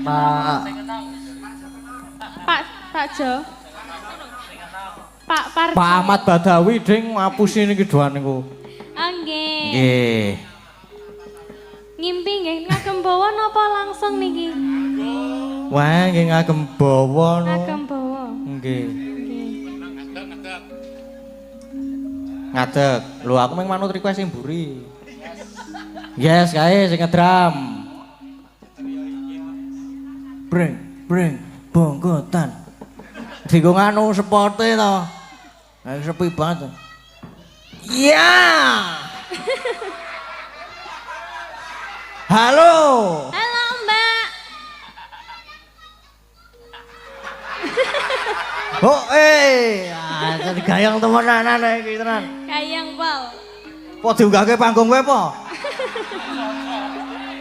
Pak Pak Pak Jo. Pak Parjo. Pak Ahmad Badawi ding ngapusi niki doan niku. Ah, nggih. Nggih. Ngimpi nggih ngagem bawa napa langsung niki? Wah, nggih ngagem bawa no. Ngagem bawa. Nggih. Nggih. Ngadeg. Lho aku mung manut request sing mburi. Yes, kae sing ngedram. Breng, breng, bongkotan. Dienggo nganu sepote to. Ayo sepi banget. Iya. Halo. Halo, Mbak. Oh, eh, ah, gayeng temenanan iki tenan. Gayeng pol. Po diunggahke panggung kowe po?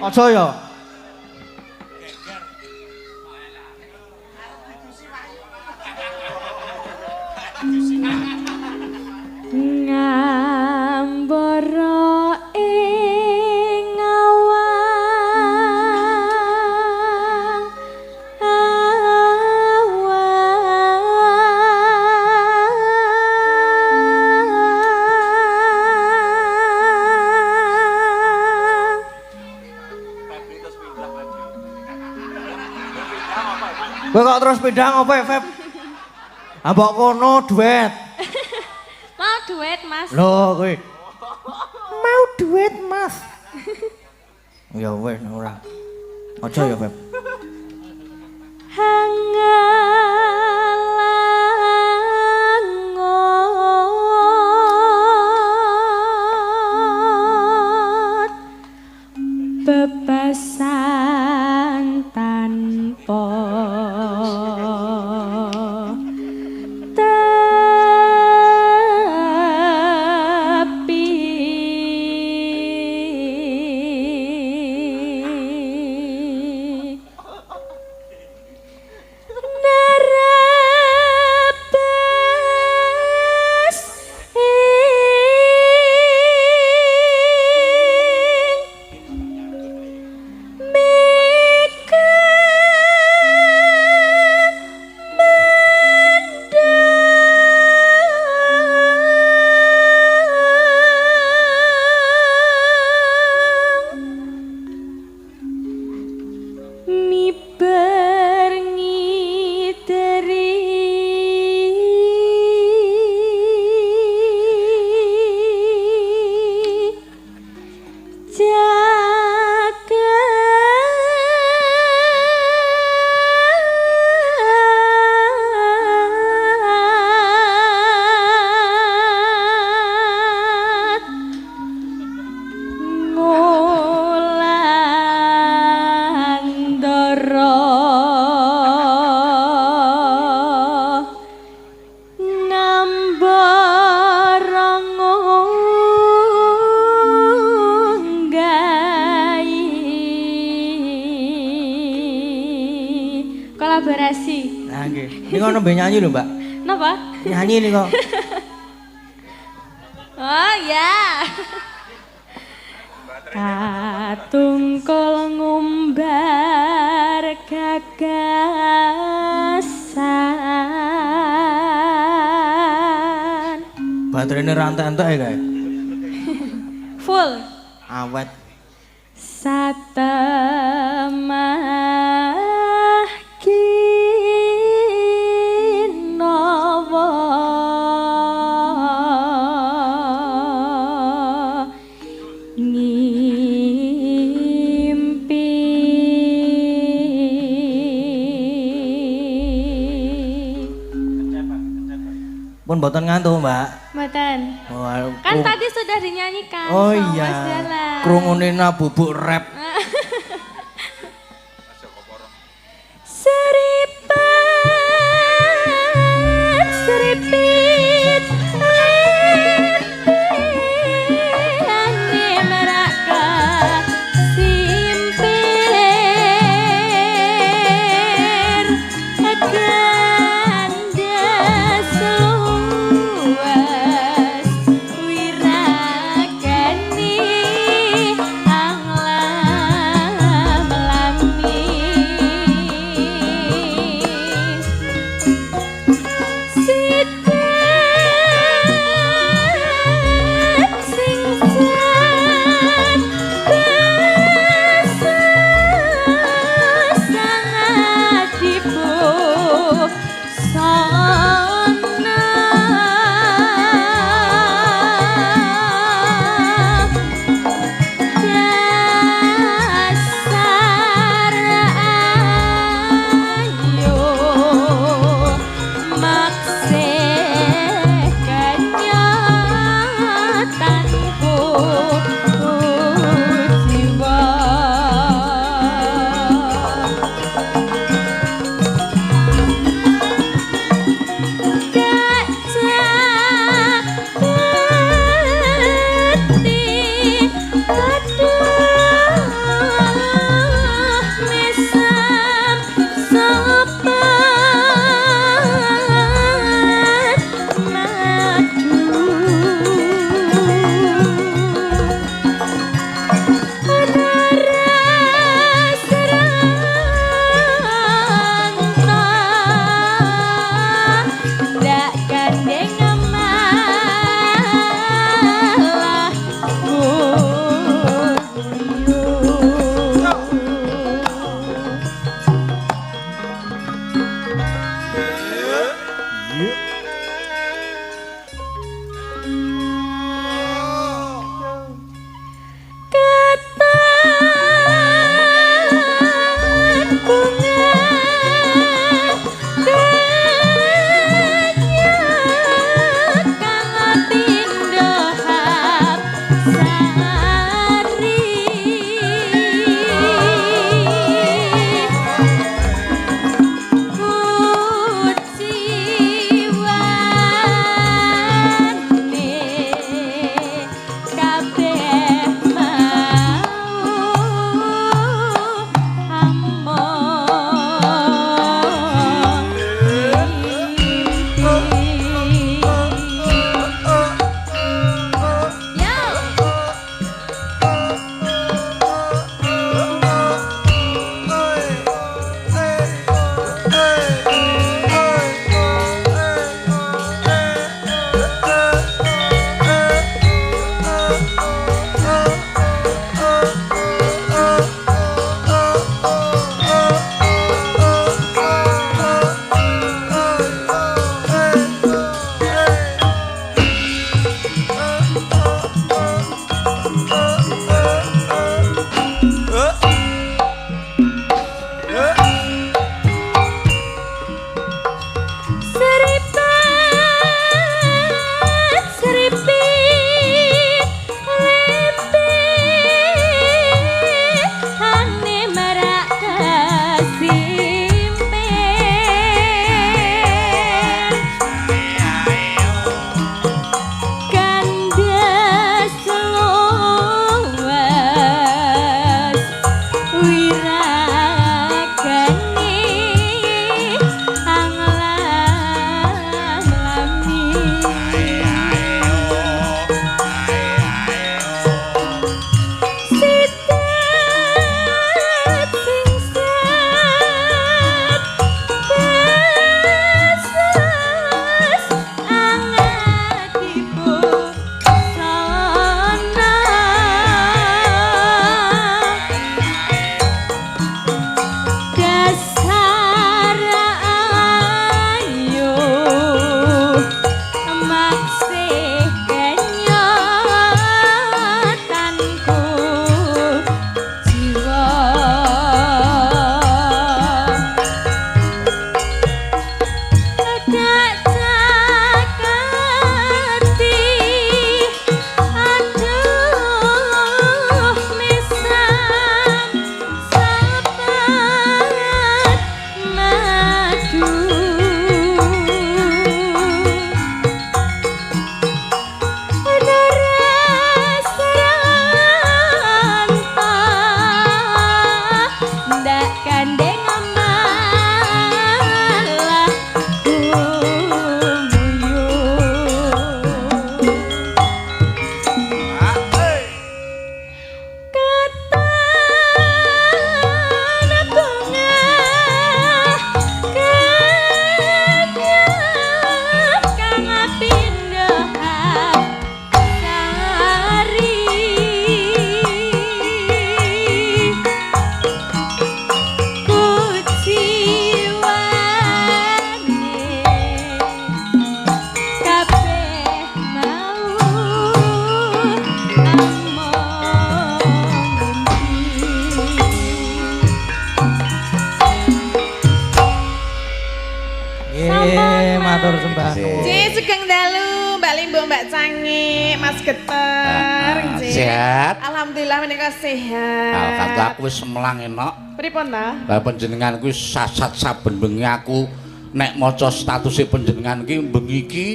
Aja ya. Ngambara ing awang awang. Kowe kok terus pindah ngopo, Feb? Ambok kono duet. Mau duet, Mas? Lho kowe. Mau duet, Mas. Ya wis ora. Aja ya, Feb. Hangalangot bebasan tanpa tepi. Nerabas ing mega mendang miber ngideri jagat ngulandara ngambara ngunggahi. Kolaborasi. Nah nggih. Niku nembe nyanyi lho, Mbak. Napa? Nyanyi niku. Oh ya. Katungkul ngumbar gagasan. Baterainya ra entek-entek ya kae. Full. Awet. Satemah kinawa ngimpi. Pun mboten ngantuk, Mbak. Mboten. Oh, Kan tadi sudah dinyanyikan oh sama iya. Mas Dalang. Krungune bubuk rap. Seripat seripit ane meraka simpir gandas luas wiragani anglan. Bunga kenyat kang pindho hapsari, kuciwane kabeh mau among mimpi. Yo. Seripat seripit lepehane merak kasimpen, kandas luas wiragane anglam-lami. Sidat singsat besas angatipu sana, dasar ayu maksih kenyatanku jiwa. Dak cakati aduh mesam sapat madu, Leres ranta ndak kandeng malah gumuyur. Katan bunga kenyat kang pindho sari, kuciwane kabeh mau among mimpi. Nggih, matur sembah nuwun. Nggih, sugeng dalu Mbak Limbo, Mbak Cangi, Mas Geter. Nggih. Sehat. Alhamdulillah menika sehat. Alhamdulillah, aku wis semelang enak. Pripun ta? Lah, panjenengan kuwi sasat saben bengi aku nek maca statuse panjenengan ki bengi iki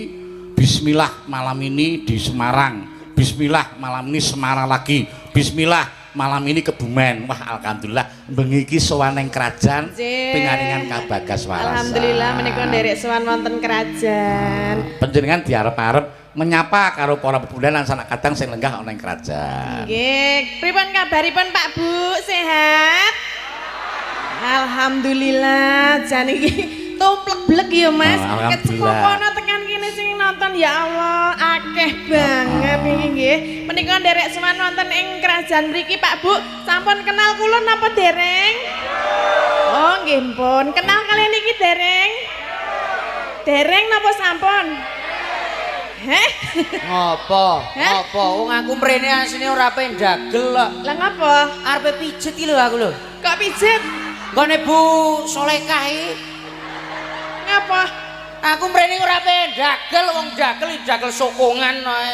bismillah malam ini di Semarang. Bismillah malam ini Semarang lagi. Bismillah malam ini Kebumen. Wah, alhamdulillah bengi iki sowan ning kerajaan pingaringan kabagas warasan. Alhamdulillah menika nderek sowan wonten kerajaan. Panjenengan diarep-arep menyapa karo para pemuda lan sanak kadang sing lenggah ana ing kerajaan. Nggih, pripun kabaripun, Pak, Bu? Sehat? Alhamdulillah, jan iki tumplek blek ya, Mas. Oh, alhamdulillah. Kecekokono tekan kene sing nonton, ya Allah, akeh banget iki nggih. Menika nderek sowan wonten ing kerajaan mriki, Pak, Bu. Sampun kenal kula napa dereng? Oh, nggih pun. Kenal kalian iki dereng? Dereng napa sampun? Heh? Ngopo? Heh? Ngopo? Wong aku mrene asline ora pendagel kok. Lah, ngapa? Arepe pijet iki lho aku lho. Kok pijet? Nggone Bu Solekah iki. Ngapa? Aku mrene ora pengen dagel, wong dagel dagel sokongan ae.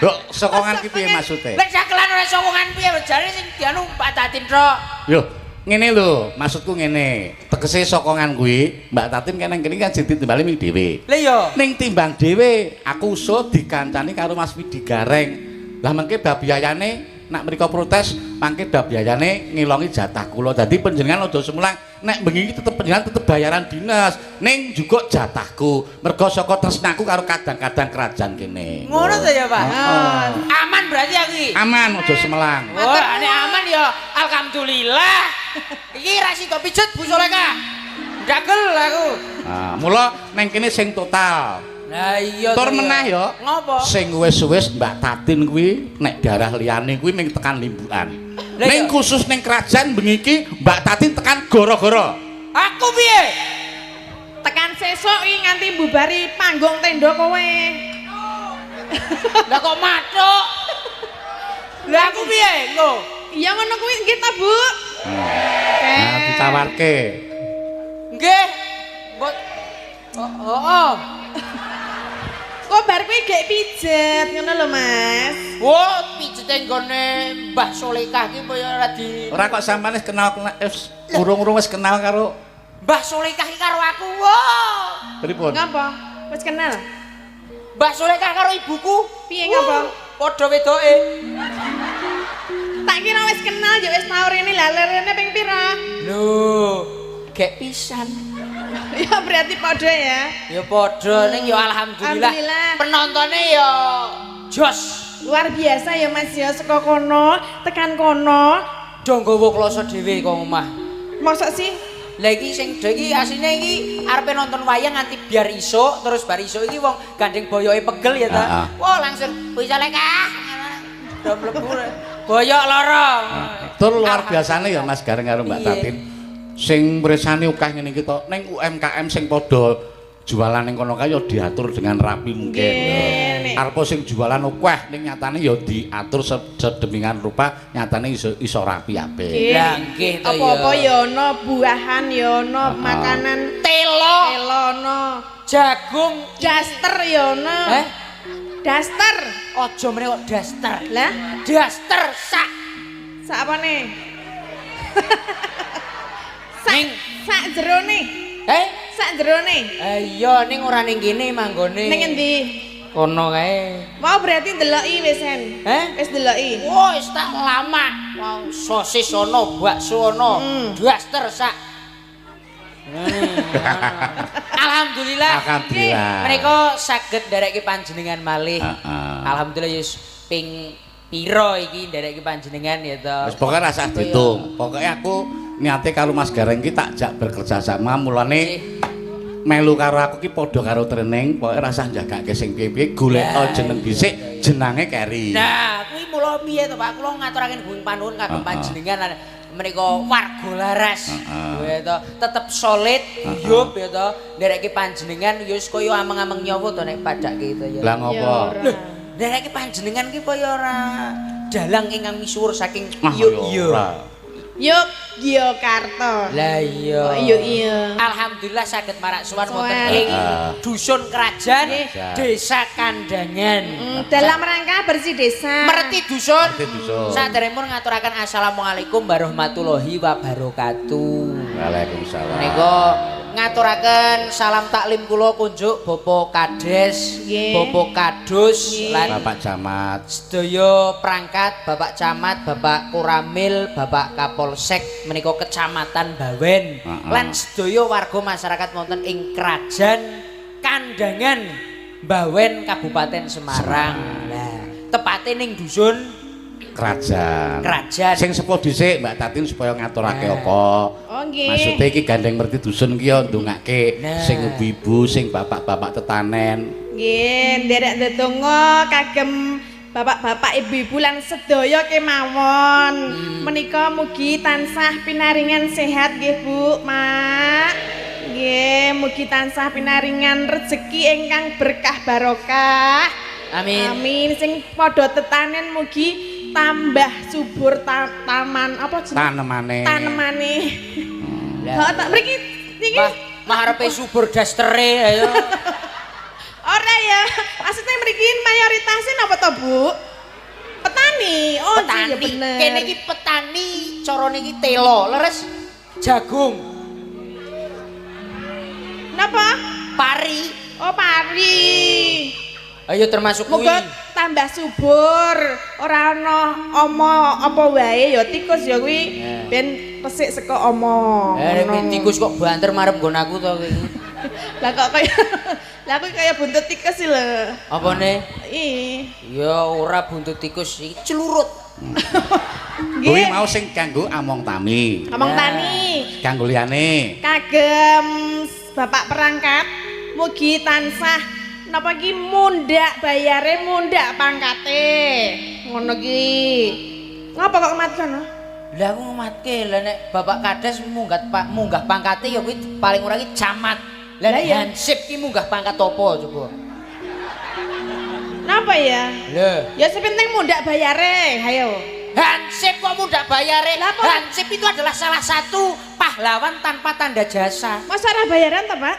Lho, sokongan ki piye maksude? Lek dagelan ora sokongan piye jare sing dianu Mbak Tatin tok. Yo, ngene lho, maksudku ngene. Tegese sokongan kuwi, Mbak Tatin kene kene kan sing ditimbali ming dhewe. Lah iya. Ning timbang dhewe, aku usul dikancani karo Mas Widi Gareng. Lah mengke bab biayane nak mriko protes, mangke bab biayane ngilongi jatah kula. Dadi panjenengan aja semulang, nek bengi iki tetep panjenengan tetep bayaran dinas, ning juga jatahku. Mergo saka tresnaku karo kadang-kadang kerajaan kene. Ngono to ya, Pak? Heeh. Aman berarti aku iki. Aman aja semelang. Wah, nek aman ya alhamdulillah. Iki ra sida pijet Bu Solekah. Dagel aku. Nah, mula neng kene sing total. Lah iya. Tur meneh ya. Ngopo? Sing wis-wis Mbak Tatin kuwi nek darah liyane kuwi ming tekan limbukan. Lah Ning iya. khusus ning kerajaan bengi iki Mbak Tatin tekan goro-goro. Aku piye? Tekan sesuk iki nganti mbubari panggung tenda kowe. Lah kok mathuk? Lah aku piye engko? Iya ngono kuwi nggih ta, Bu? Nah, ditawarke. Nggih. Mbok Oh, oh, oh. Kok bar kuwi gek pijet ngono lho, Mas. Wah, pijete nggone Mbah Solekah ki kaya ora di Ora kok sampean wis kenal wis urung-urung wis kenal karo Mbah Solekah ki karo aku. Wah. pripun? Ngapa? Wis kenal? Mbah Solekah karo ibuku. Piye ngapa? Padha wedoke. Tak kira wis kenal ya wis tau rene lah rene ping pira? Lho, gek pisan. Ya berarti padha ya. Ya padha ning ya alhamdulillah. Alhamdulillah. Penontonnya ya jos. Luar biasa ya Mas ya saka kono tekan kono. Do nggawa kloso dhewe kok omah. Mosok sih? Lah iki sing do iki asline iki arepe nonton wayang nganti biar isuk terus bar isuk iki wong gandeng boyoke pegel ya ta. Heeh. Wah langsung bisa lekah. Do mlebu. Boyok lara. Tur luar biasane ya Mas Gareng karo Mbak Piye? Tatin. Sing mresani akeh ngene iki to, ning UMKM sing padha jualan ning kono kae ya diatur dengan rapi mungkin. Nggih, nek. Arepa sing jualan akeh ning nyatane ya diatur sedemikian rupa nyatane iso iso rapi apik. Nggih. Lah nggih to ya. Apa-apa ya ono, buahan ya ono, makanan Telo, telo ono, jagung, daster ya ono. Eh? Daster. Aja meneh kok daster. Lah, Daster sak sak apane? Sak Ning. sak jerone. Eh? Sak jerone. Iya ning ora ning kene manggone. Ning endi? Kono kae. Mau berarti ndeloki wis en. Eh? Wis ndeloki. Wah, wis tak lama. Wow, sosis ono, bakso ono, daster sak. Alhamdulillah. Alhamdulillah. Menika saged ndereke panjenengan malih. Heeh. Alhamdulillah yus ping pira iki ndereke panjenengan ya to. Wis pokoke rasah ditung. Pokoke aku niate karo Mas Gareng ki tak jak bekerja sama mulane melu karo aku ki padha karo training, pokoke rasah njagake sing piye-piye golek jeneng dhisik, jenange keri. Nah, kuwi mula piye to Pak? Kula ngaturaken gunging panuwun kagem panjenengan lan menika warga laras. Ya to, tetep solid, guyub ya to. Ndereke panjenengan ya wis kaya ameng-ameng nyawa to nek padake to ya. Lah ngopo? Lho, ndereke panjenengan ki kaya ora dalang ingkang misuwur saking Ah, yo ya iya. ora. Yogyakarta. Lah iya. Oh, iya iya. Alhamdulillah saged marak sowan wonten Sowan. ing dusun Krajan, Nggih. Desa Kandangan. Dalam rangka bersih desa. Merti dusun. Merti dusun. Saderengipun ngaturaken assalamualaikum warahmatullahi wabarakatuh. Waalaikumsalam. Menika ngaturaken salam taklim kula kunjuk Bapak Kades, Nggih. Bapak Kadus lan Bapak Camat. sedaya perangkat Bapak Camat, Bapak Koramil, Bapak Kapolsek menika Kecamatan Bawen lan sedaya warga masyarakat wonten ing Krajan Kandangan Bawen Kabupaten Semarang. Lah, tepate ning dusun Krajan. Krajan. Sing sepuh dhisik Mbak Tatin supaya ngaturake apa. Oh nggih. Maksude iki gandeng merti dusun ki ya ndongake Nah. sing ibu-ibu, sing bapak-bapak tetanen. Nggih, nderek ndedonga kagem bapak-bapak, ibu-ibu lan sedaya kemawon. Menika mugi tansah pinaringan sehat nggih Bu, Mak. Nggih, mugi tansah pinaringan rejeki ingkang berkah barokah. Amin. Amin. Sing padha tetanen mugi tambah subur taman apa jeneng? Tanemane. Tanemane. Lah. Heeh, tak mriki niki Mah, mah arepe subur dastere ayo. Ora ya. Maksudnya mriki mayoritasnya napa to, Bu? Petani. Oh, Petani. iya bener. Kene iki petani carane iki telo, leres jagung, Napa? Pari. Oh, pari. Ayo termasuk kuwi. Muga tambah subur, ora ana ama apa wae ya tikus ya kuwi ben resik saka ama. Eh, Ngono. tikus kok banter marep nggon aku to kowe iki. Lah kok kaya lah aku kaya buntut tikus sih lho. Apane? Ih. Ya ora buntut tikus iki celurut. Kuwi mau sing kanggo among tami. Ngomong Ya. tani. Kanggo liyane. Kagem Bapak perangkat mugi tansah napa iki mundhak bayare mundhak pangkate. Ngono ki. Ngapa kok mati kono? Lah aku ngumatke lah nek Bapak Kades munggah pak munggah pangkate ya kuwi paling ora ki camat. Lah nek Lah iya. Hansip ki munggah pangkat apa coba? Napa ya? Lho, Ya sepenting mundhak bayare, ayo. Hansip kok mundak bayare? Lah, apa? Hansip itu adalah salah satu pahlawan tanpa tanda jasa. Masa ora bayaran ta, Pak?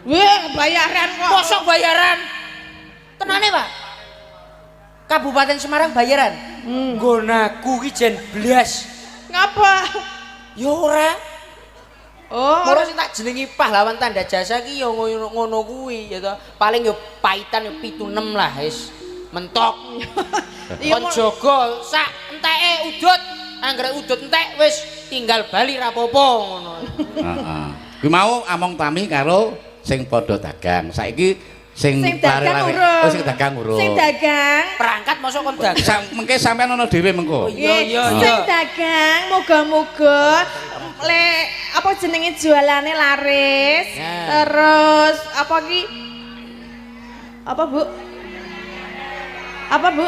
Wah, bayaran kok. Mosok bayaran? Tenane, Pak. Kabupaten Semarang bayaran. Nggonaku ki jen blas. Ngapa? Ya ora. Oh, Moro sing tak jenengi pahlawan tanda jasa ki ya ngono ngono kuwi ya to. Paling ya paitan ya 76 lah wis. Mentok. Iya, Kon jaga sak enteke udut, anggere udut entek wis tinggal bali rapopo ngono. Heeh. Kuwi mau among tami karo sing padha dagang. Saiki sing sing dagang lare-lare. urung. Oh, sing dagang urung. Sing dagang. Perangkat mosok kon dagang. Mengke sampean ana dhewe mengko. Oh, iya, iya, Sing iya. dagang moga-moga le apa jenenge jualane laris. Nah. Terus apa ki? Apa, Bu? Apa, Bu?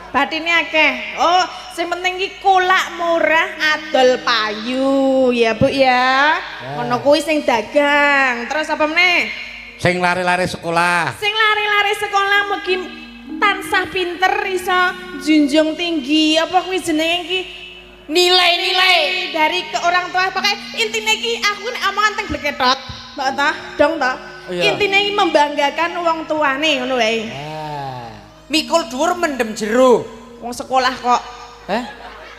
Batine akeh. Oh, sing penting ki kulak murah adol payu ya, Bu ya. Ngono kuwi sing dagang. Terus apa meneh? Sing lare-lare sekolah. Sing lare-lare sekolah mugi tansah pinter iso junjung tinggi apa kuwi jenenge ki Nilai-nilai. Dari ke orang tua, pakai intine ki aku nek omongan teng bleketot mbak ta dong ta. Iya. Intine ki membanggakan wong tuane ngono wae. Ah. Mikul dhuwur mendem jero. Wong sekolah kok. Hah?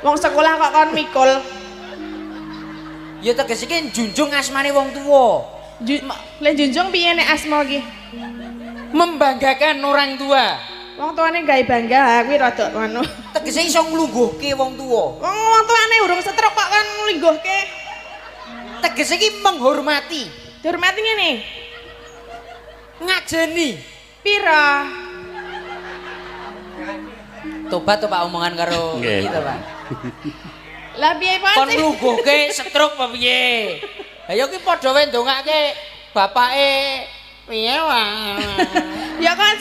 Wong sekolah kok kon mikul. Ya tegese ki njunjung asmane wong tuwa. Le junjung piye nek asma ki? Membanggakan orang tua. Wong tuane gawe bangga kuwi rada ngono. Tegese iso nglungguhke wong tuwa. Wong wong tuane urung setruk kok kon nglungguhke. Tegese ki menghormati, Dihormati ngene. Ngajeni. Pira? Tobat to Pak omongan karo Nggih. iki to Pak. Lah piye Pak? Kon nglungguhke stroke apa piye? Lah ya ki padha wae ndongake bapake piye wae. Ya kan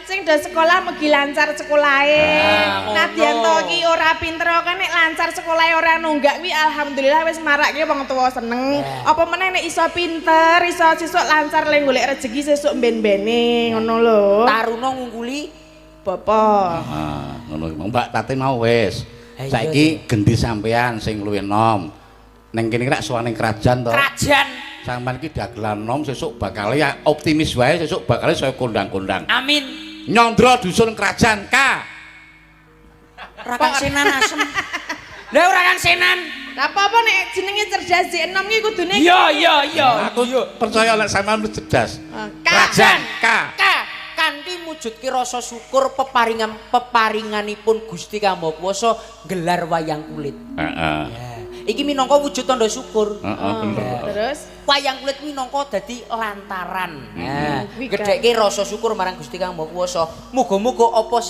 sing do sekolah mugi lancar sekolahe. Ah, ngono. Nadyan to ki ora pinter kan nek lancar sekolahe ora nunggak kuwi alhamdulillah wis marake wong tuwa seneng. Apa meneh nek iso pinter, iso sesuk lancar le golek rezeki sesuk ben-bene ngono lho. Taruna ngungkuli Bapak. Ah, ngono ki. Mbak Tatin mau wis. Eh, iya, Saiki gendi sampean sing luwih enom. Ning kene rak sowane kerajaan to. Kerajaan. Sampean ki dagelan nom sesuk bakal ya optimis wae sesuk bakal saya kondang-kondang. Amin. Nyandra dusun kerajaan K. Ora kang senan asem. Lah ora kang senan. Lah apa-apa nek jenenge cerdas jek enom ki kudune Iya iya iya. Aku percaya lek sampean mesti cerdas. Ah, K. Kerajaan K. K kanthi mujudke rasa syukur peparinganipun Gusti Kang Maha Kuwasa gelar wayang kulit. Heeh. Iki minangka wujud tanda syukur. Heeh, bener. Terus Wayang kulit minangka dadi lantaran. Nah, Kuwi kan. gedhekke rasa syukur marang Gusti Kang Maha Kuwasa. Muga-muga apa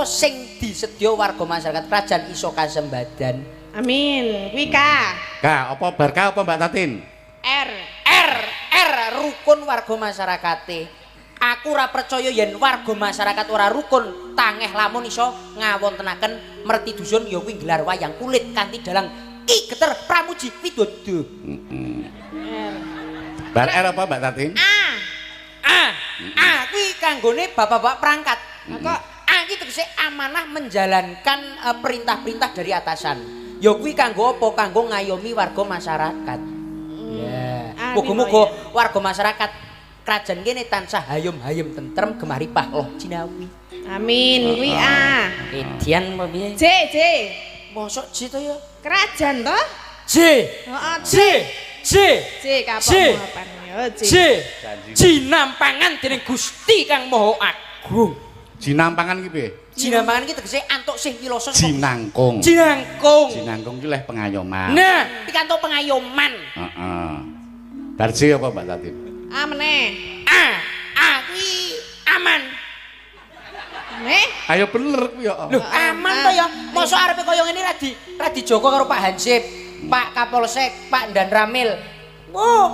sing disedya warga masyarakat kerajaan iso kasembadan. Amin. Kuwi K. K, apa bar K apa Mbak Tatin? R. R R rukun warga masyarakate. Aku ora percaya yen warga masyarakat ora rukun, tangeh lamun iso ngawontenaken merti dusun ya kuwi gelar wayang kulit kanthi dalang Ki Geter Pramuji Widodo. Bar R apa Mbak Tatin? A. A A kuwi kanggone bapak-bapak perangkat. Kok A iki tegese amanah menjalankan perintah-perintah dari atasan. Ya kuwi kanggo apa? Kanggo ngayomi warga masyarakat. Ya. Ah, Muga-muga warga masyarakat kerajaan kene tansah hayom-hayem tentrem gemah ripah loh jinawi. Amin. Kuwi A. Edian apa piye? J J. Mosok J to ya? Kerajaan toh? J. Heeh, J. J. J kapok J. apa? Yo J. J. Jinampangan dening Gusti Kang Maha Agung. Jinampangan ki piye? Jinampangan ki tegese antuk sih wiloso. Jinangkung. Jinangkung. Jinangkung ki leh pengayoman. Nah, pikantuk pengayoman. Heeh. Bar J apa Mbak Tatin? A meneh. A. A kuwi aman. Eh, Ayo bener kuwi ya. Loh, aman to ya. Mosok arepe kaya ngene ra dijogo karo Pak Hansip, Pak Kapolsek, Pak Danramil. Wah.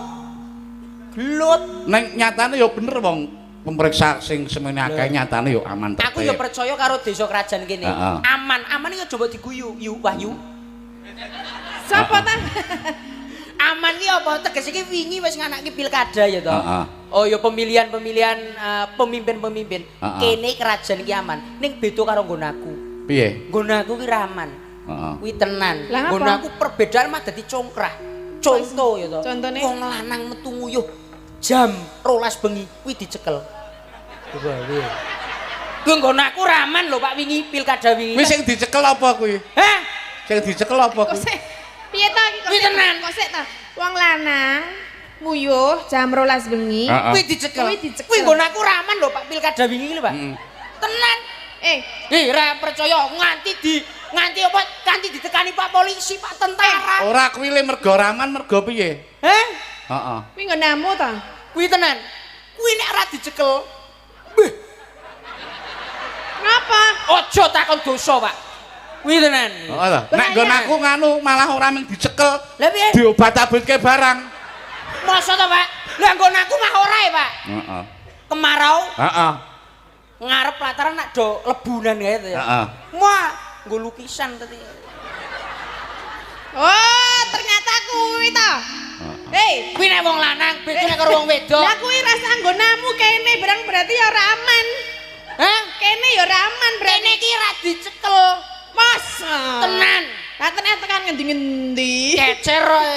Gelut. Neng nyatane ya bener wong pemeriksa sing semene akeh nyatane ya aman tertib. Aku ya percaya karo desa kerajaan kene. Heeh. Aman, aman iki aja mbok diguyu, Yu Wahyu. sapa ta? Aman ki apa? Tegese ki wingi wis nganake pilkada ya to. Heeh. Oh ya pemilihan-pemilihan pemimpin-pemimpin. Heeh. Kene kerajaan ki aman. Ning beda karo nggon aku. Piye? Nggon aku ki ra aman. Heeh. Kuwi tenan. Lah, ngapa? Nggon aku perbedaan mah dadi congkrah. Contoh ya to. Contone? Wong lanang metu nguyuh jam 12 bengi kuwi dicekel. Kuwi. Kuwi nggon aku ra aman lho Pak wingi pilkada wingi. Kuwi sing dicekel apa kuwi? Hah? Sing dicekel apa Kok kuwi? sik? Piye ta iki kok Kuwi sik? tenan. Kok sik ta? Wong lanang nguyuh jam 12 bengi. Heeh. Kuwi dicekel. Kuwi dicekel. Kuwi nggon aku ra aman lho Pak pilkada wingi iki lho Pak. Heeh. Tenan. Eh, Eh, ra percaya nganti apa nganti ditekani Pak polisi, Pak tentara. Ora kuwi le mergo raman mergo piye? Heh? Heeh. kuwi nggonamu ta? Kuwi tenan. Kuwi nek ra dicekel, beh, Ngapa? aja takon dosa, Pak. Kuwi tenan. Heeh ta. Nek nggon aku nganu malah ora mung dicekel, Lah piye? diobat-abotke barang. Masa to, Pak? Lah nggon aku mah ora ya, Pak. Heeh. Kemarau Heeh. ngarep lataran nak do lebunan kae to ya. Heeh. Wah, nggo lukisan tadi. Oh, ternyata kuwi ta. Hei, Kuwi nek wong lanang bedane karo wong wedok. lah kuwi rasa nggonamu kene barang berarti ya ora aman. Hah? Kene ya ora aman berarti. Kene iki ra dicekel. Masa? Tenan. Lah tenan tekan ngendi-ngendi. Cecer ae.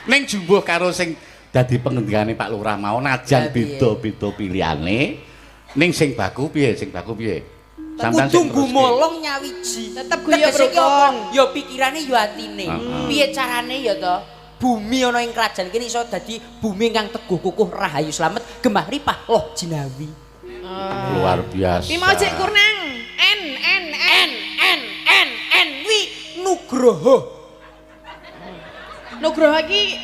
Ning jumbuh karo sing dadi pengendikane Pak Lurah mau najan Lah, piye? beda-beda pilihane ning sing baku piye? Sing baku piye? Sampeyan Kudu sing teruske. gumolong nyawiji. Tetep guyub Tegese ki apa? rukun. Ya pikirane ya atine. Heeh. Piye carane ya to? Bumi ana ing kerajaan kene iso dadi bumi ingkang teguh kukuh rahayu slamet gemah ripah loh jinawi. Luar biasa. Ki mau cek kurnang. N N N. N N N N wi Nugroho. Nugroho iki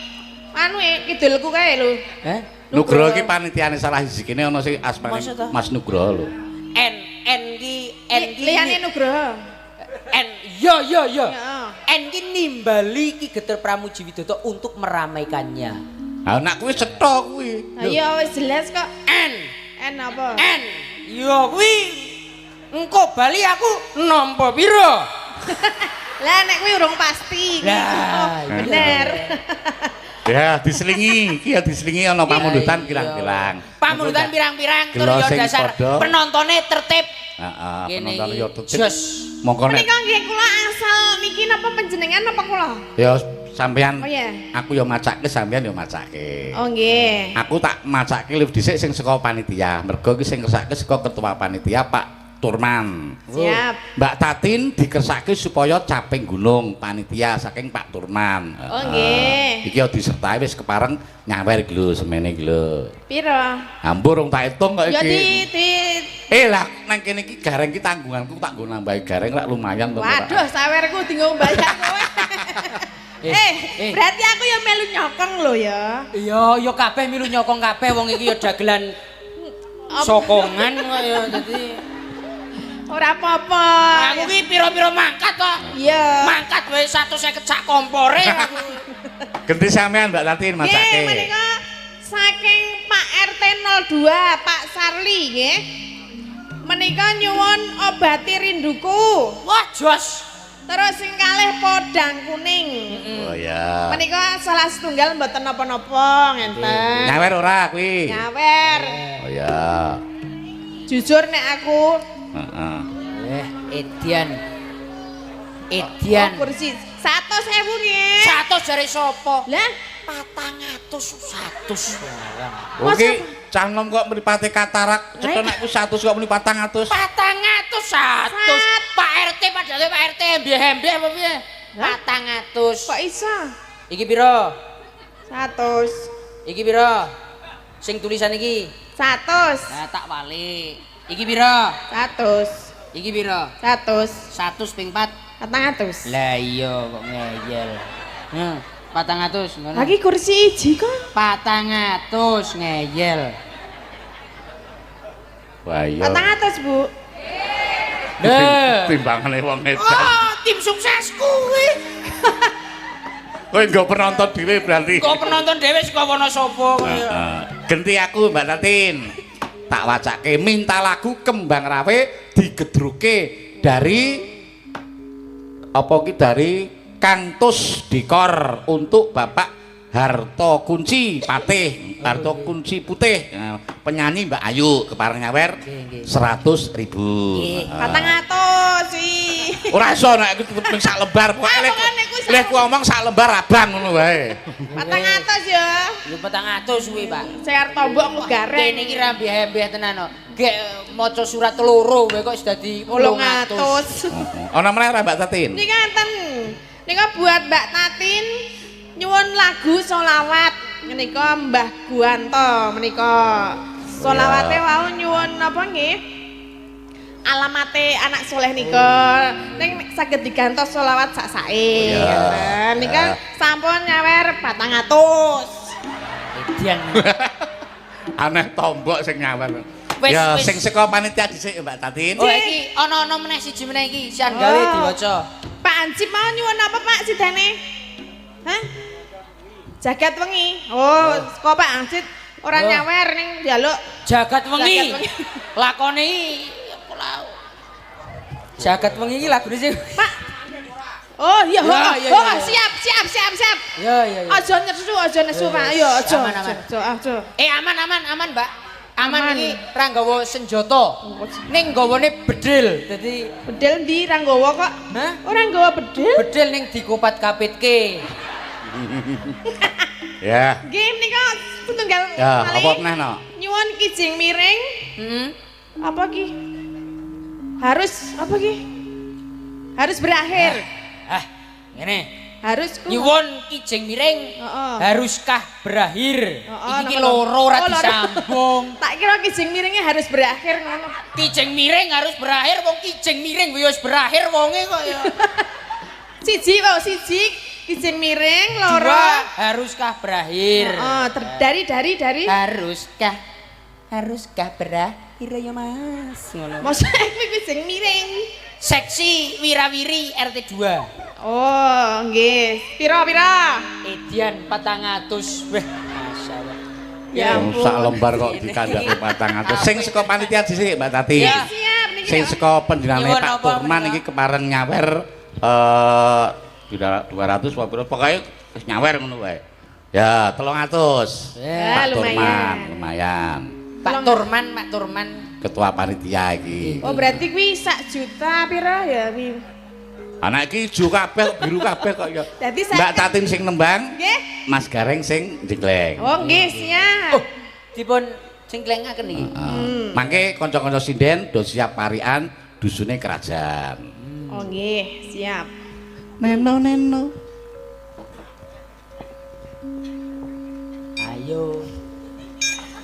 anu e kidulku kae lho. Heh? Nugroho iki panitiane salah siji kene ana sing asmane Masa ta? Mas Nugroho lho. N N ki N ki Liyane Nugroho. N yo yo yo. Heeh. N ki nimbali Ki Geter Pramuji Widodo untuk meramaikannya. Ha nek kuwi cetha kuwi. Lah iya wis jelas kok. N N apa? N yo kuwi engko bali aku nampa pira? Lah nek kuwi urung pasti. Lah, Oh, bener. Ya diselingi, iki ya diselingi ana pamundutan pirang-pirang. Pamundutan pirang-pirang tur Gelo yo sing dasar padha. penontonnya tertib. Heeh, Kene penonton iki yo tertib. Jos. Mongko nek Menika nggih kula asal niki napa panjenengan napa kula? ya sampean Oh iya. aku yo macake sampean yo macake. Oh nggih. Aku tak macake live dhisik sing saka panitia. Mergo iki sing kersake saka ketua panitia Pak Turman. Siap. Mbak Tatin dikersake supaya caping gunung panitia saking Pak Turman. Oh, nggih. Iki yo disertai wis kepareng nyawer iki lho semene iki lho. Piro? Ampun rong tak hitung kok Ya iki. di di Eh lah nang kene iki gareng iki tanggunganku tak nggo nambahi gareng lak lumayan to. Pak. Waduh, sawerku dienggo bayar kowe. Eh, eh. Berarti aku ya melu nyokong lho ya. Iya, ya kabeh milu nyokong kabeh wong iki ya dagelan sokongan kok ya dadi Ora apa-apa. aku ki pira-pira mangkat to. Iya. Mangkat wae 150 sak kompore aku. Genti sampean Mbak Tatin Nggih, macake. menika saking Pak RT 02, Pak Sarli nggih. Menika nyuwun obati rinduku. Wah, jos. Terus sing kalih podang kuning. Oh ya. Menika salah setunggal mboten napa-napa ngenten. Nyawer ora kuwi? Nyawer. Oh ya. Jujur nek aku Heeh. Edian. Edian. Oh, kursi 100.000 nggih. 100 jare sapa? Lah, 400 100 barang. Oke, cah nom kok mripate katarak, cetha nek ku 100 kok muni 400. 400 100. Pak RT padahal Pak RT mbeh-mbeh apa piye? 400. Kok iso? Iki piro? 100. Iki piro? Sing tulisan iki. 100. Nah, tak walik. Iki piro? 100. Iki piro? 100. 100 ping 4. 400. Lah iya kok ngeyel. Heh, 400 ngono. Lagi kursi iji kok. 400 ngeyel. Wah iya. 400, Bu. Lho. Timbangane wong edan. Oh, tim sukses kuwi. Kowe nggo penonton dhewe berarti. Kok penonton dhewe saka Wonosobo kowe. Heeh. Genti aku Mbak Tatin. Tak wacake minta lagu Kembang Rawe digedruke dari apa ki dari Kang Tus Dikor untuk Bapak Harto Kunci Patih, Harto Kunci Putih. Nah, penyanyi Mbak Ayu kepareng nyawer 100.000. Nggih. 400 wi. Ora iso nek iku tetep ning sak lembar pokoke Ah, lek pokoknya iku sak lek ku omong sak lembar abang ngono wae. 400 ya. Lho 400 kuwi, Pak. Saya arep tombok ku gareng. Kene iki ra mbeh-mbeh tenan kok. Gek maca surat loro wae kok wis dadi 800. Heeh. Ana meneh ora Mbak Tatin? Nika enten. Nika buat Mbak Tatin nyuwun lagu solawat menika Mbah Guanto menika. Solawate wau nyuwun napa nggih? Alamate anak soleh nika. Ning saged digantos solawat sak-sake. Iya. Ngoten. Nika sampun nyawer 400. Edian. Aneh tombok sing nyawer. Wis, Ya wis. sing saka panitia dhisik ya Mbak Tatin. Oh iki ana-ana meneh siji meneh iki sian gawe Oh. diwaca. Pak Anjip mau nyuwun apa Pak sidane? Hah? Jagat wengi. Oh, kok Pak Anjip ora Oh. nyawer ning njaluk Jagat wengi. Jagat wengi. Lakone iki apa lau. Jagat wengi iki lagune sing Pak. Oh iya, Ya, oh, iya, oh, iya, iya. siap, siap, siap, siap. Ya ya ya. Aja nesu, aja nesu, Pak. Ayo, aja. Aman, aman. Aja, aja. Eh aman aman aman, Mbak. Aman Aman. iki ra nggawa senjata. Ning nggawane bedil. Dadi Bedil ndi ra nggawa kok? Hah? Ora nggawa bedil. Bedil ning dikopat-kapitke. Ya. Nggih menika setunggal Ya, malih. apa meneh no? Nyuwun kijing miring. Heeh. Apa ki? Harus apa ki? Harus berakhir. Ah, ngene. Harus ku. Nyuwun kijing miring. Heeh. Haruskah berakhir? Heeh, Iki ki napa loro ora Oh, loro. disambung. Tak kira kijing miringnya harus berakhir ngono. Kijing miring harus berakhir wong kijing miring wis berakhir wonge kok ya. Siji kok siji kijing miring loro. Dua, haruskah berakhir? Heeh, dari Haruskah berakhir ya Mas? Ngono. Masa kuwi kijing miring. Seksi Wirawiri RT 2. Oh, nggih. Piro piro? Edian 400. Wah, masyaallah. Ya Wong ampun. sak lembar kok dikandhake 400. Sing saka panitia dhisik Mbak Tatin. Ya. Siap niki. Sing saka panjenengane Nyuwun Pak apa Turman menika? iki kepareng nyawer 200 apa piro pokoke wis nyawer ngono wae. Ya, 300. Ya, Pak lumayan. Turman, lumayan. Pak Turman, Pak Turman. Ketua panitia iki. Oh, berarti kuwi sak juta piro ya kuwi? Anak iki ijo kabeh, biru kabeh kok ya. Dadi Mbak Tatin sing nembang, Nggih. Mas Gareng sing jengleng. Oh, nggih, siap. Oh, dipun cengklengaken iki. Heeh. Mangke kanca-kanca sinden do siap parikan dusune kerajaan. Oh, nggih, siap. Neno neno. Ayo.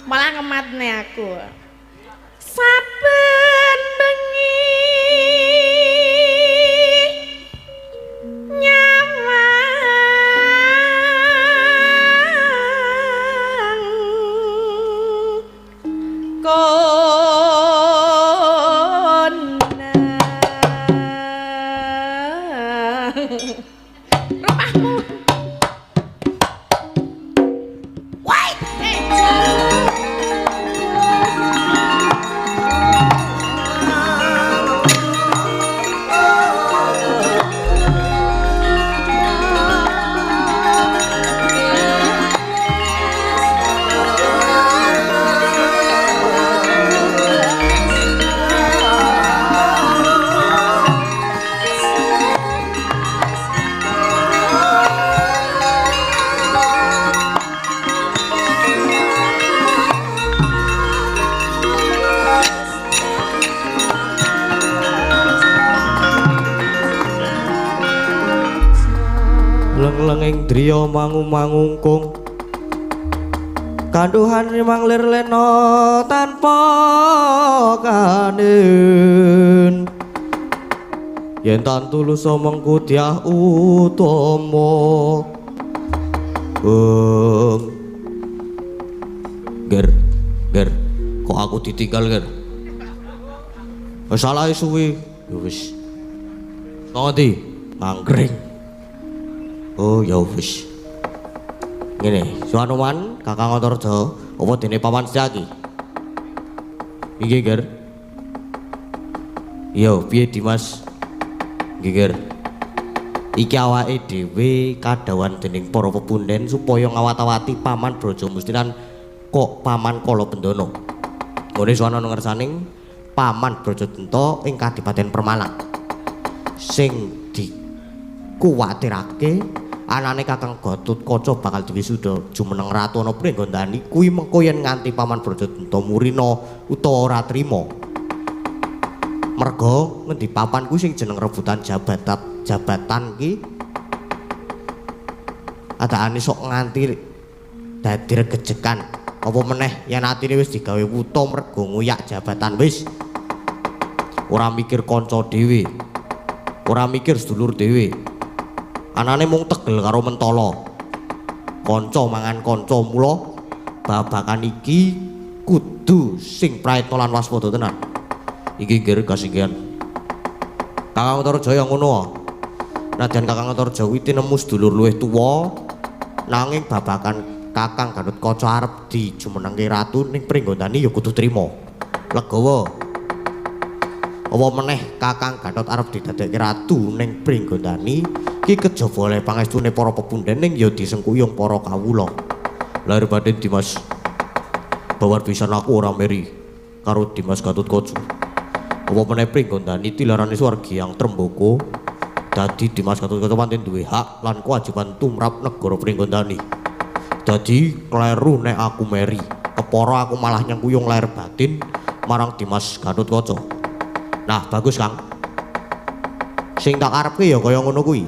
Malah ngematne aku. Saben bengi nyawang konang rumahmu. Wait. Eh. Lenging driya mangu-mangungkung kanduhan rimang lir lena tanpa kanen yen tan tulus mengku dyah utama. Ger, ger, kok aku ditinggal ger? Salah suwi, ya wis. Ngendi? Mangkring. Oh ya wis. Ngene, Suanoman, Kakang Antarja, apa dene Paman Setyaki? Nggih, Ger. Iya, piye Dimas? Nggih, Ger. Iki awake dhewe kadhawan dening para pepunden supaya ngawat-awati Paman Brajamusti lan kok Paman Kalabendana. Ngene sowan ana ngersaning Paman Brajadenta ing Kadipaten Permalang. Sing dikuwatirake anane Kakang Gatotkaca bakal diwisuda jumeneng ratu ana Pringgondani kuwi mengko yen nganti Paman Brajadenta murina utawa ora trima. Merga ngendi papan kuwi sing jeneng rebutan jabatan ki adaane sok nganti dadi regejekan. Apa meneh yen atine wis digawe wuta merga nguyak jabatan wis ora mikir kanca dhewe, ora mikir sedulur dhewe. Anane mung tegel karo mentala. Kanca mangan kanca, mula babakan iki kudu sing prayitna lan waspada tenan. Iki nggih kasinggihan. Kakang Antarjaya ngono. Nadyan Kakang Antarja kuwi tinemu sedulur luwih tuwa, nanging babakan Kakang Gatotkaca arep dijumenengke ratu ning Pringgondani ya kudu trima. Legawa. Apa meneh Kakang Gatot arep didadekke ratu ning Pringgondani iki kejaba oleh pangestune para pepunden ning ya disengkuyung para kawula. Lahir batin Dimas. Bawar pisan aku ora meri karo Dimas Gatotkaca. Apa meneh Pringgondani tilarane swargi yang Tremboko dadi Dimas Gatotkaca pancen duwe hak lan kewajiban tumrap negara Pringgondani. Dadi kleru nek aku meri, kepara aku malah nyengkuyung lahir batin marang Dimas Gatotkaca. Nah, bagus Kang. Sing tak karepke ya kaya ngono kuwi.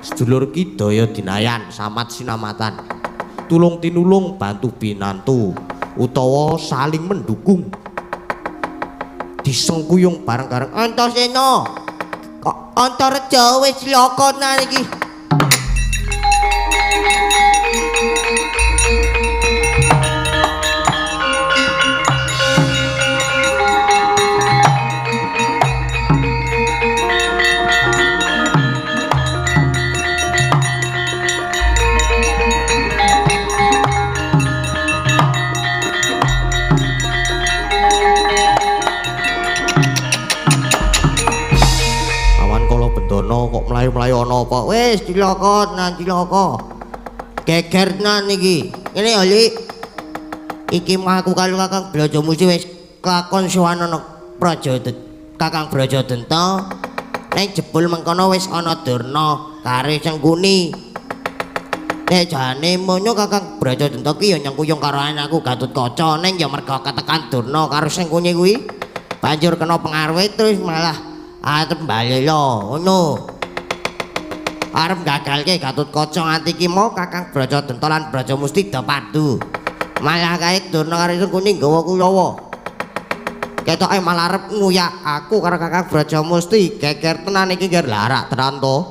Sedulur ki daya dinayan, samat sinamatan. Tulung tinulung, bantu binantu, utawa saling mendukung. Disengkuyung bareng-bareng. Antasena. Kok Antarja wis cilaka tenan iki. Kok mlayu-mlayu ana apa? Wis cilaka tenan cilaka. Geger tenan iki. Ngene ya, Lik. Iki aku karo Kakang Brajamusti wis kelakon sowan ana Praja Kakang Brajadenta. Ning jebul mengkono wis ana Durna karo Sengkuni. Nek jane monyo Kakang Brajadenta ki ya nyengkuyung karo anakku Gatotkaca, ning ya merga ketekan Durna karo Sengkuni kuwi banjur kena pengaruhe terus malah arep mbalela ngono. Arep gagalke Gatotkaca nganti ki mau Kakang Brajadenta lan Brajamusti do padu. Malah kae Durna karo Sengkuni nggawa Kurawa. Ketoke malah arep nguyak aku karo Kakang Brajamusti. Geger tenan iki nger larak tenan to.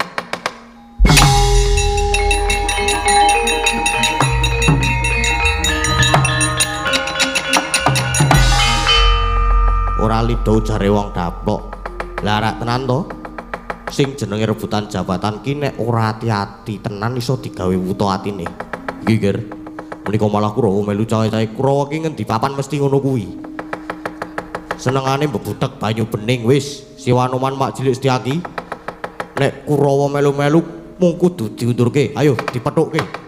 Ora lido jare wong daplok. Larak tenan to. Sing jenenge rebutan jabatan ki nek ora ati-ati tenan iso digawe wuta atine. Nggih, Ger. Menika malah Kurawa melu cawe-cawe Kurawa ki ngendi papan mesti ngono kuwi. Senengane mbebutek banyu bening wis. Siwanoman mak cilik Setyaki. Nek Kurawa melu-melu mung kudu diundurke. Ayo dipethukke.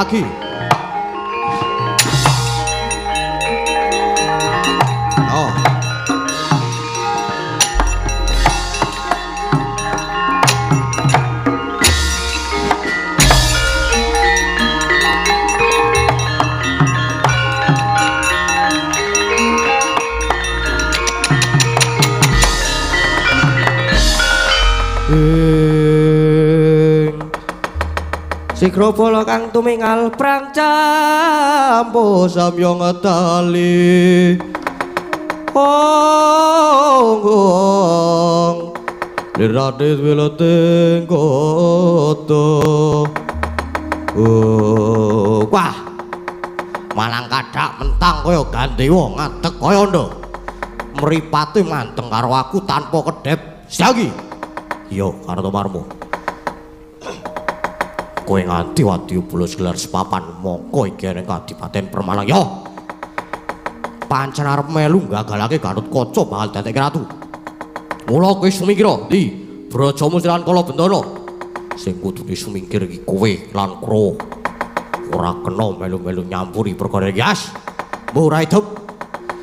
Siagi. Oh. Sigra bala kang tumingal prang campo samya ngetali. Ong lirate wiloting kota. Oh, wah. Malang kadak mentang kaya gandewa ngadeg kaya ndha. Mripate manteng karo aku tanpa kedhep. Siagi. Iya, Kartomarmo. Kowe nganti wadya bulus gelar sepapan mongko iki ning Kadipaten Permalang. Yo. Pancen arep melu gagalake Gatotkaca bakal dadekke ratu. Mula kowe sumingkira ndi Brajamusti lan Kalabendana. Sing kudune sumingkir iki kowe lan Kro. Ora kena melu-melu nyampuri perkara iki, As. Mbuh ora idep.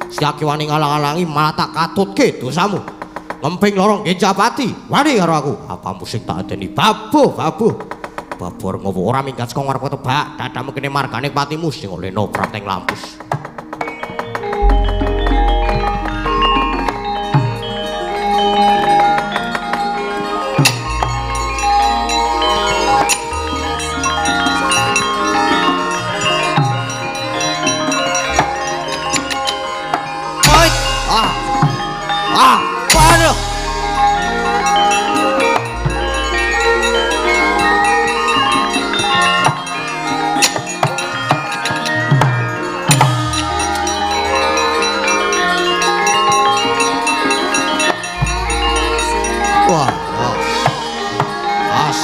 Siaki wani ngalang-alangi malah tak katutke dosamu. Ngemping lorong Genjapati, wani karo aku. Apamu sing tak adeni babuh, babuh. Babor ngopo ora minggat saka ngarep tebak, dadamu kene margane patimu sing olehno prapteng lampus. Oi! Ah! Ah! Waduh! Wah, wah. As.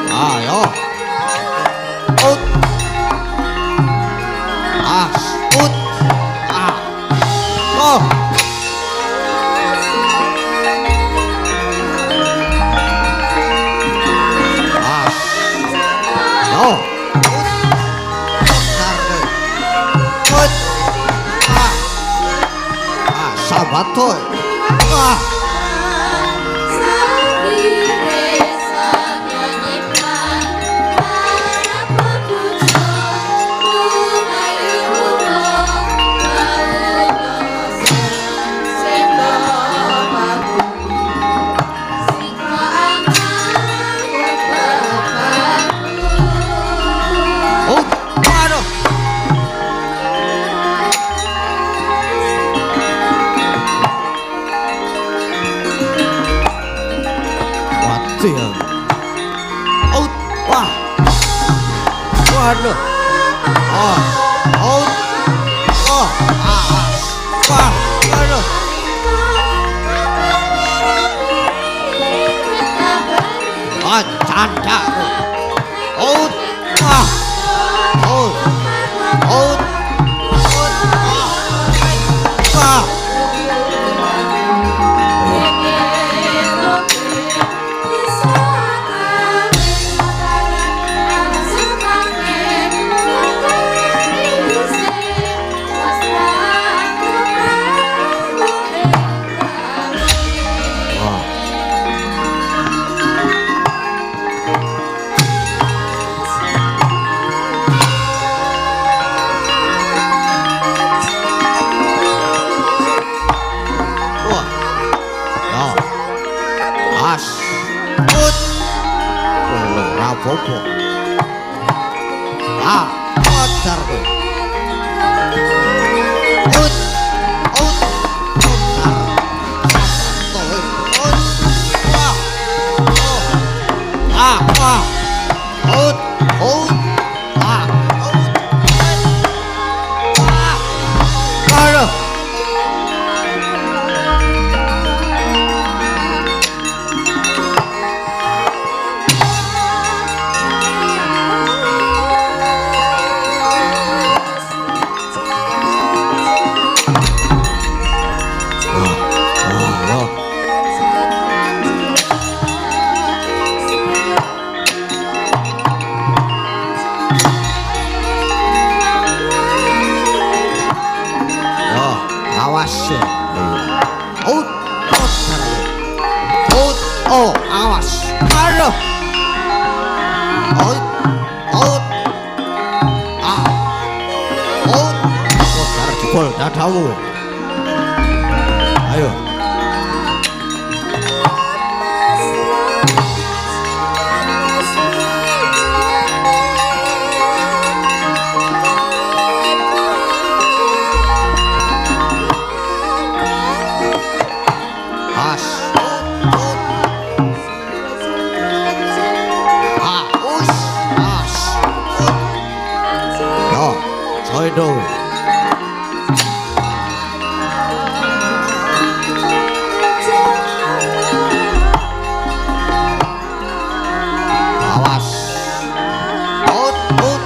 Ayo. Ut. As. Ut. Ah. Oh. As. Yo. Ut. Ut. Ah. Ah, sabato. Ah. Oh, waduh. Mati ya. Oh, wah. Waduh. Oh, oh, oh, ah, wah, waduh. Ah, canda. Oh, wah. Oh, oh, oh, ah, wah. Wah. Wah. Ya. As. Ut. Oh, ora apa-apa. Ah, pacar kowe. Ut. Ut. Ut. Wah. Oh. Ah, wah. Ut. Ut. Ah. Ut. Ah. Aduh. Awas. Out. Out. Oh, awas. Aduh. Out. Out. Ah. Out. Oh, darah jebol dadamu. Ayo. As. Out. Ah, us. As. Yo, join. Awas. Out, out.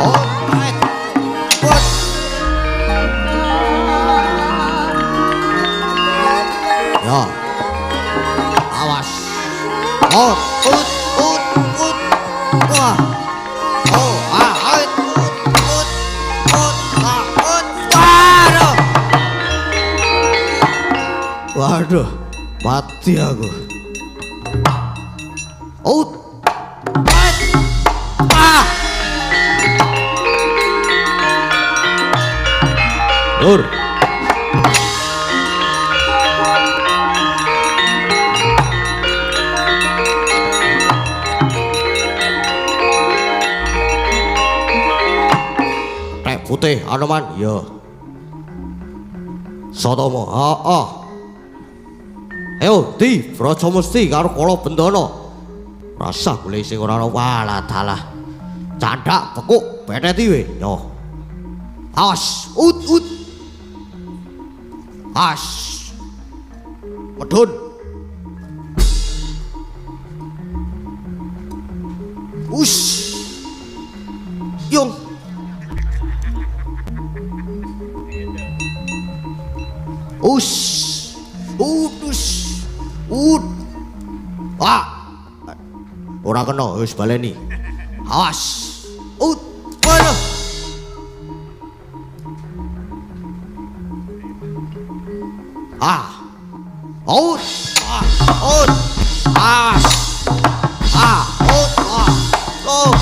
Out, right. Put. Yo. Awas. Out, out, out, out. Wah. Oh, ah, out, out, out, out, ah, out. Waduh. Waduh, mati aku. Out. Out. Ah. Lur. Tek putih Anoman, ya. Sotomo, heeh. Ayo, di Braja Musti karo Kala Bendana. Rasah golek sing ora ana walah dalah. Candhak bekuk beteti we. Yo. Awas, ut ut. As. Medun. Us. Yung. Us. Utus. Ut. Ah. Ora kena, wis baleni. Awas. Ut. Waduh. Ah. Out. Ah. Out. As. Ah. Out. Ah. Oh.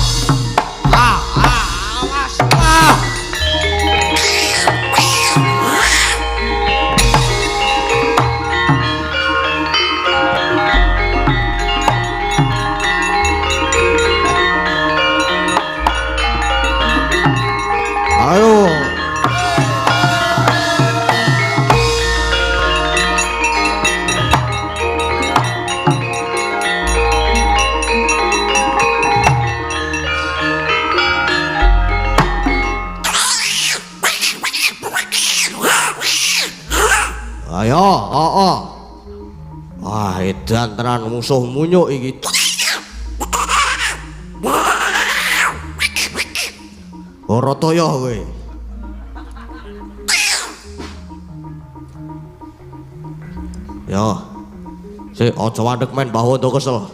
Ah. Ah. Awas. Ah. Ayo. Ayo, oh, oh. Wah, edan tenan musuh munyuk iki. Ora toyo kowe. Yo. Sik aja mandeg men Mbah Wondo kesel.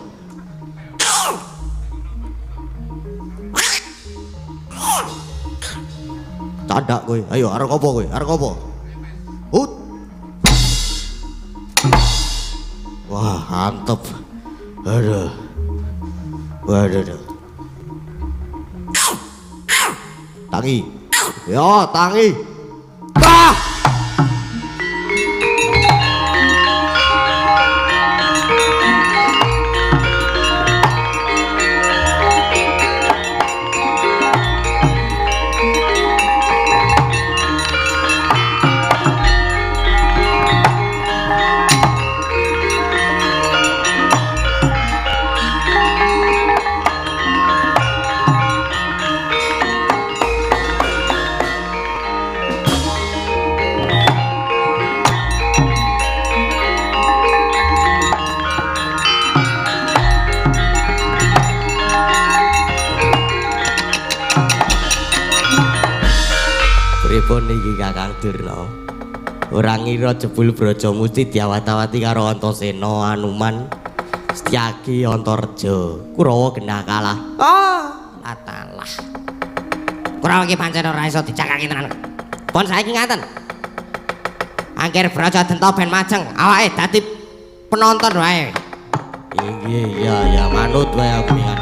Candak kowe. Ayo arep apa kowe? Arep apa? Hut. Wah, antep. Aduh. Waduh. Tangi. Yo, tangi. Ah! Pripun iki Kakang Durna? Ora ngira jebul Braja Musti diawat-awati karo Antasena, Anuman, Setyaki, Antareja. Kurawa genah kalah. Oh, atalah. Kurawa iki pancen ora iso dicakake tenan. Pun saiki ngaten. Angger Braja Denta ben majeng, awake dadi penonton wae. Nggih, ya ya manut wae aku ya.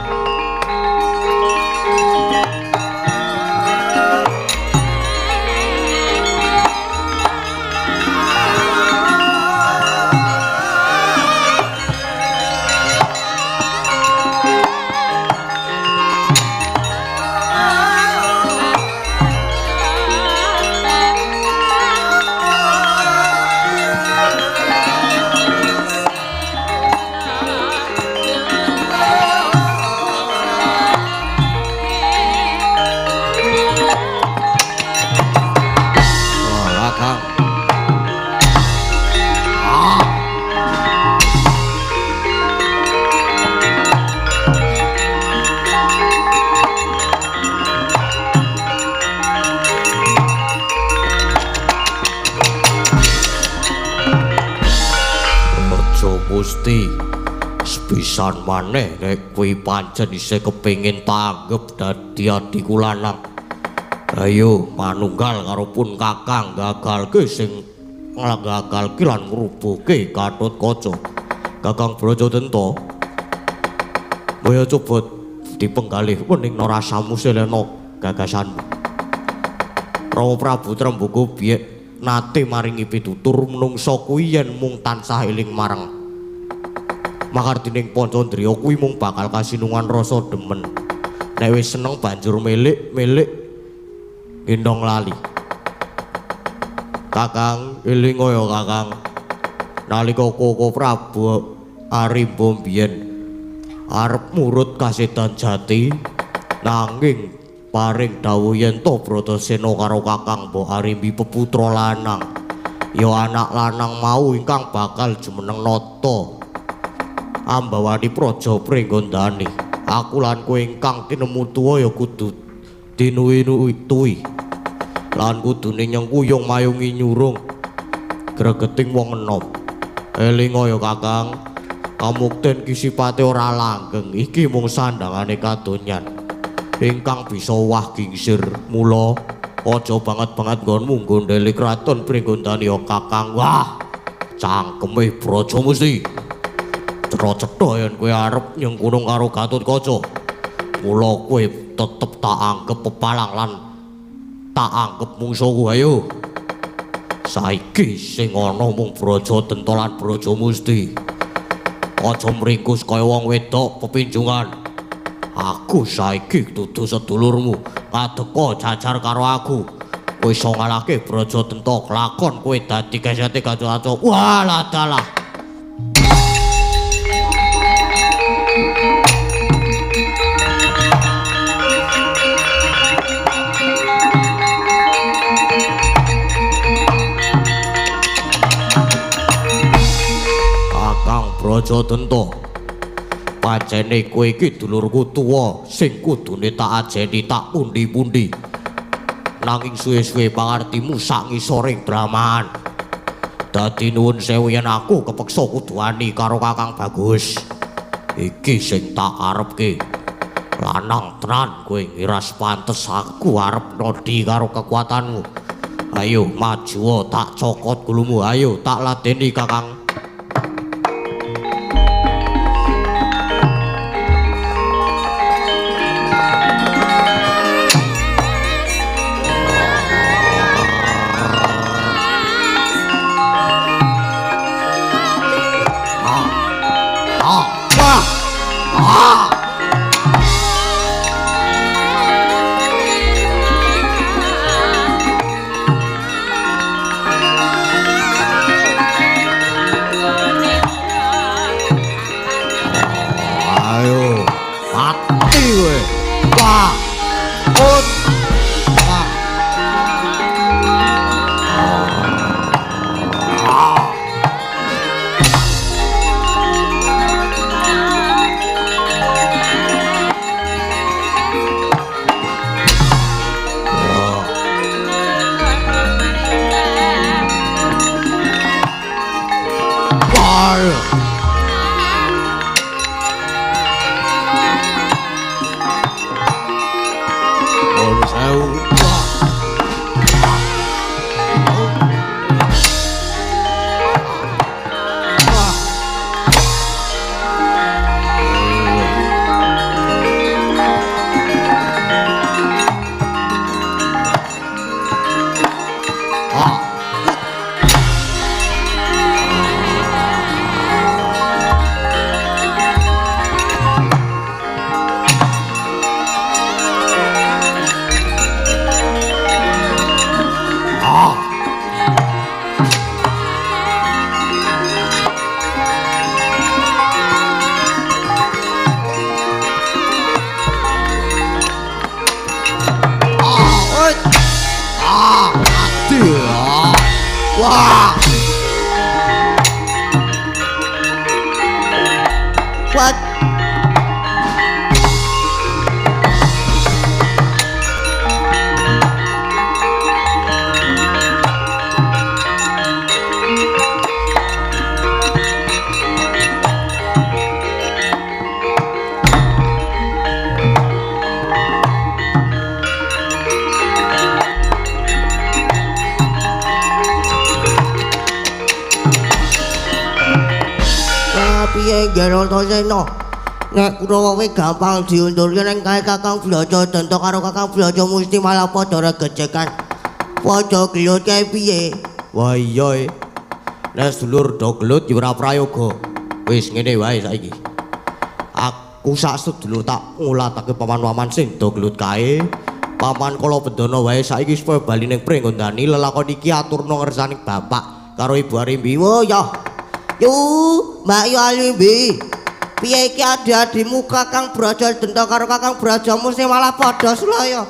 Gusti, sepisan maneh nek kowe pancen isih kepengin tanggep dadi adhiku lanang. Ayo manunggal karo pun Kakang gagalke sing gagalke lan ngrubuhke Gatotkaca. Kakang Brajadenta. Boyo coba dipenggalih wening rasamu selena gagasanmu. Rama Prabu Tremboko biyek nate maringi pitutur menungsa kuwi yen mung tansah eling marang makardining Pancandriya kuwi mung bakal kasinungan rasa demen. Nek wis seneng banjur milik-milik gendong lali. Kakang eling ya Kakang. Nalika Koko Prabu Arimba biyen arep murut kasedan jati nanging paring dawuh yen to Bratasena karo Kakang Mbok Arimbi peputra lanang. Ya anak lanang mau ingkang bakal jumeneng nata ambawani praja Pringgondani. Aku lan kowe ingkang tinemu tuwa ya kudu dinuwi-nuwi lan kudune nyengkuyung mayungi nyurung gregeting wong enom. Elinga ya Kakang, kamukten ki sipate ora langgeng, iki mung sandangane kadonyan ingkang bisa wah gingsir. Mula aja banget-banget nggonmu nggondheli kraton Pringgondani ya Kakang. Wah, cangkeme Braja mesti cetha-cetha yen kowe arep nyengkunung karo Gatotkaca. Mula kowe tetep tak anggep pepalang lan tak anggep mungsuhku. Ayo. Saiki sing ana mung Brajadenta lan Braja Musti. Aja mringkus kaya wong wedok pepinjungan. Aku saiki dudu sedulurmu. Ngadeka jajar karo aku. Kowe iso ngalahke Brajadenta, lakon kowe dadi kesete Gatotkaca. Walah dalah. Kakang Brajadenta, pacene kowe iki dulurku tuwa sing kudune tak ajeni tak pundi-pundi. Nanging suwe-suwe pangartimu sak ngisoring dramaan. Dadi nuwun sewu yen aku kepeksa kudu wani karo Kakang Bagus. Iki sing tak arepke. Lanang tenan kowe ngiras pantes aku arep nodi karo kekuatanmu. Ayo maju tak cokot gulumu, ayo tak ladeni Kakang. Woi. Ah, mati. Wah. What? Piye nggen Antasena? Nek Kurawa kuwi gampang diundurke ning kae Kakang Braja Denta karo Kakang Braja Musti malah padha regejekan. Padha gelut kae piye? Wah iya e. Nek sedulur do gelut ya ora prayoga. Wis ngene wae saiki. Aku sak sedulur tak ngulatake paman-paman sing do gelut kae. Paman Kalabendana wae saiki supaya bali ning Pringgondani lelakon iki aturna ngersani bapak karo Ibu Arimbi. Oh ya. Yu, Mbak Yu Arimbi. Piye iki adi-adimu Kakang Braja Denta karo Kakang Braja Musti malah padha sulaya.